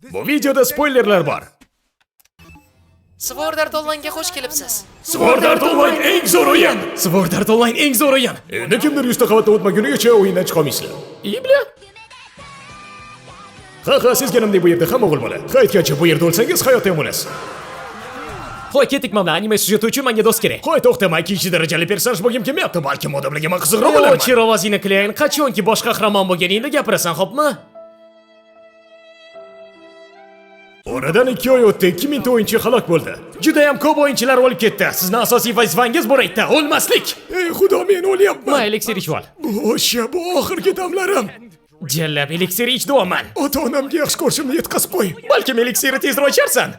Bu videoda spoilerlar bor. Sword Art Online'ga xush kelibsiz. Sword Art Online eng zo'r o'yin. Sword Art Online eng zo'r o'yin. Endi kimdir 100 ta qavatda o'tmagunigacha o'yindan chiqolmaysizlar. Ibla. Ha ha, sezganimdek bu yerda hamma o'g'il bola. Ha aytgancha bu yerda o'lsangiz hayotda ham o'lasiz. Qo'y, ketdik mana anime syujeti uchun menga do'st kerak. Qo'y, to'xta, man ikkinchi darajali personaj bo'lgim kelmayapti, balkim odamlarga man qiziqroq bo'larman. O'chir ovozingni, Kleyn. Qachonki bosh qahramon bo'lganingda gapirasan, xo'pmi? Oradan 2 oy o'tdi, 2000 ta o'yinchi halok bo'ldi. Juda ham ko'p o'yinchilar o'lib ketdi. Sizni asosiy vazifangiz bu reytda o'lmaslik. Ey xudo, men o'lyapman. Ma eliksir ichib ol. Bu o'sha, bu oxirgi damlarim. Jallab eliksir ich deyapman. Ota-onamga yaxshi ko'rishimni yetkazib qo'y. Balkim eliksirni tezroq icharsan.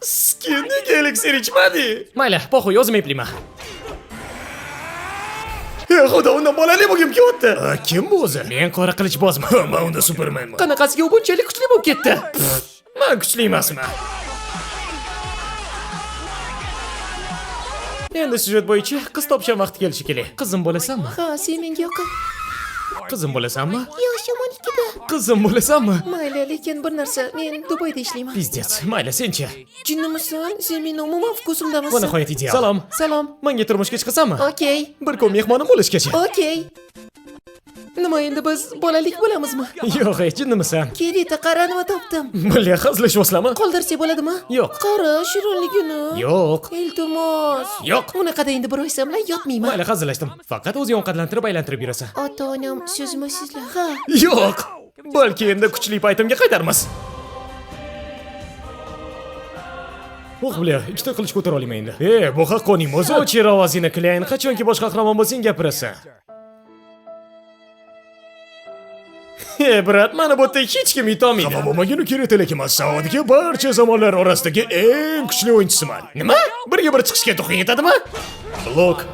Skin nega eliksir ichmading? Mayli, poxuy, o'zim eplayman. Ey xudo, undan bolali bo'lgim kelyapti. Kim bu o'zi? Men qora qilichbozman. Ha, man unda Supermanman. Qanaqasiga u bunchalik kuchli bo'lib ketdi? Man kuchli emasman. Endi syujet bo'yicha qiz topishgan vaqti kelishi kerak. Qizim bo'lasanmi? Ha, sen menga yoqin. Qizim bo'lasanmi? Yoshim 12da. Qizim bo'lasanmi? Mayli, lekin bir narsa, men Dubayda ishlayman. Pizdец. Mayli, senchi? Jinnimisan? Sen meni umuman Va vkusimdamasan. nihoyat ideal. Salom. Salom. Menga turmushga chiqasanmi? Okey. Bir kun mehmonim bo'lishgacha. Okey. Nima endi biz bolalik bo'lamizmi? Yo'q, ey, jinnimisan? Kerita, qara nima topdim. Бля, hazillashyapsizlarmi? Qoldirsak bo'ladimi? Yo'q. Qara, shirinligini. Yo'q. Iltimos. Yo'q. Unaqada endi bir oy sen bilan yotmayman. Mayli, hazillashdim. Faqat o'zing ovqatlantirib aylantirib yurasan. Ota-onam so'zmasizlar. Ha. Yo'q. Balki endi kuchli paytimga qaytarmiz. Oh, бля, ikkita qilich ko'tara olaman endi. E, bu haqqoniy o'zi. O'chir ovozingni, Kleyn. Qachonki bosh qahramon bo'lsang gapirasan. E, брат, mana bu yerda hech kim yutolmaydi. Xafa bo'lmagin, Kirita, lekin man Saudga barcha zamonlar orasidagi eng kuchli o'yinchisiman. Nima? Birga bir chiqishga to'xing yetadimi? Blok.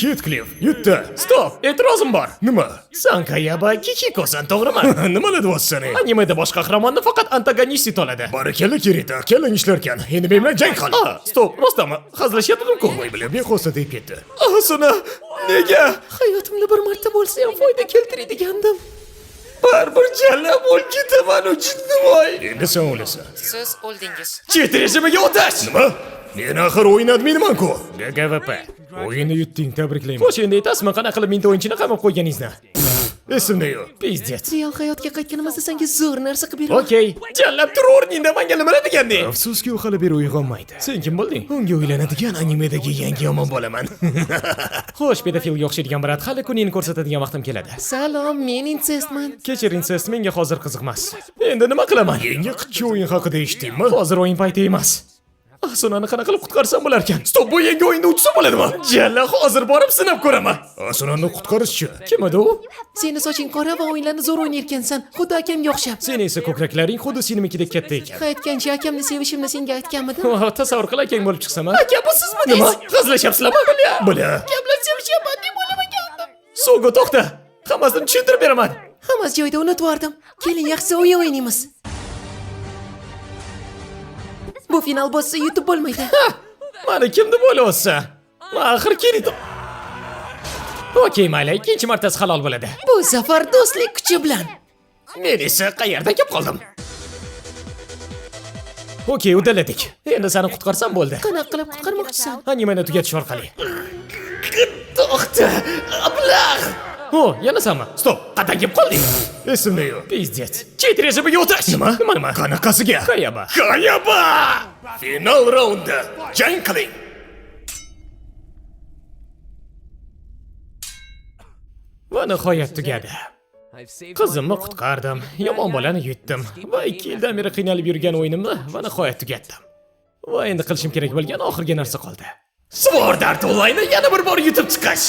Heathcliff yutdi. Stop, e'tirozim bor. Nima? San Kayaba Kikikosan, to'g'rimi? Nimalar deyapsan, ey? Animeda bosh qahramonni faqat antagonist yutoladi. Barakalla, Kirita, kallang ishlarkan. Endi men bilan jang qil. Ah, stop, rostami? Hazillashyaptim-ku. Voy, бля, bexosda deb ketdi. Asuna, nega? Hayotimda bir marta bo'lsa ham foyda keltiradigandim. Baribir jallab bo'lib ketaman u jinnivoy. Endi sen o'lasan. Siz o'ldingiz. Chet rejimiga o'tish. Nima? Men axir o'yin adminiman-ku. GGVP. O'yinni yutding, tabriklayman. Xo'sh, endi aytasizmi, qanaqa qilib mingta o'yinchini qamab qo'yganingizni? Esimda yo'q. Pizdец. Real hayotga qaytganimizda senga zo'r narsa qilib beraman. Okey. Jallab tur o'rningda menga nima deganding? Afsuski, u hali beri uyg'onmaydi. Sen kim bo'lding? Unga uylanadigan animedagi yangi yomon bo'laman. Xo'sh, pedofilga o'xshaydigan брат, hali kuningni ko'rsatadigan vaqtim keladi. Salom, men insestman. Kechir, insest menga hozir qiziqmas. Endi nima qilaman? Yangi qitchi o'yin haqida eshitdingmi? Hozir o'yin payti emas. Asunani qanaqa qilib qutqarsam bo'larkan? Stop, bu yangi o'yinda uchsa bo'ladimi? Jalla, hozir borib sinab ko'raman. Asunani qutqarishchi. Kim edi u? Seni soching qora va o'yinlarni zo'r o'ynayotgansan. Xuddi akamga o'xshab. Seni esa ko'kraklaring xuddi seninikidek katta ekan. Ha, aytgancha akamni sevishimni senga aytganmidim? Oh, tasavvur qil, akang bo'lib chiqsam, a? Aka, bu sizmi? Nima? Hazillashyapsizlarmi? Бля. Бля. Akam bilan sevishyapman deb o'ylamagandim. So'go, to'xta. Hammasini tushuntirib beraman. Hammasi joyida unutvordim. Keling, yaxshisi o'yin o'ynaymiz. Bu final bo'lsa yutib bo'lmaydi. Mani kim deb o'ylayapsan? Man axir Kirito. Okey, mayli, ikkinchi martasi halol bo'ladi. Bu safar do'stlik kuchi bilan. Men esa qayerda kelib qoldim? Okey, uddaladik. Endi seni qutqarsam bo'ldi. Qanaqa qilib qutqarmoqchisan? Animeni tugatish orqali. To'xta! Ablah! O, yana sanmi? Stop, qayerdan kelib qolding? Esimda yo'q. Pizdец. Chet rejimiga o'tish. Nima? Nima nima? Qanaqasiga? Kayaba. Kayaba! Final raunda jang qiling. Va nihoyat tugadi. Qizimni qutqardim, yomon bolani yutdim va 2 yildan beri qiynalib yurgan o'yinimni va nihoyat tugatdim. Va endi qilishim kerak bo'lgan oxirgi narsa qoldi. Sword Art Online'ni yana bir bor yutib chiqish.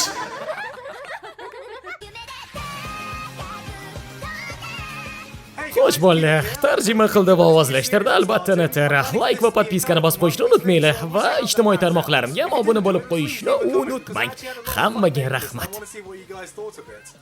Xo'sh bolalar, tarjima qildi va ovozlashtirdi albatta Natera. Like va подписка ni bosib qo'yishni unutmanglar va ijtimoiy tarmoqlarimga ham obuna bo'lib qo'yishni unutmang. Hammaga rahmat. I want to see what you guys thought of it.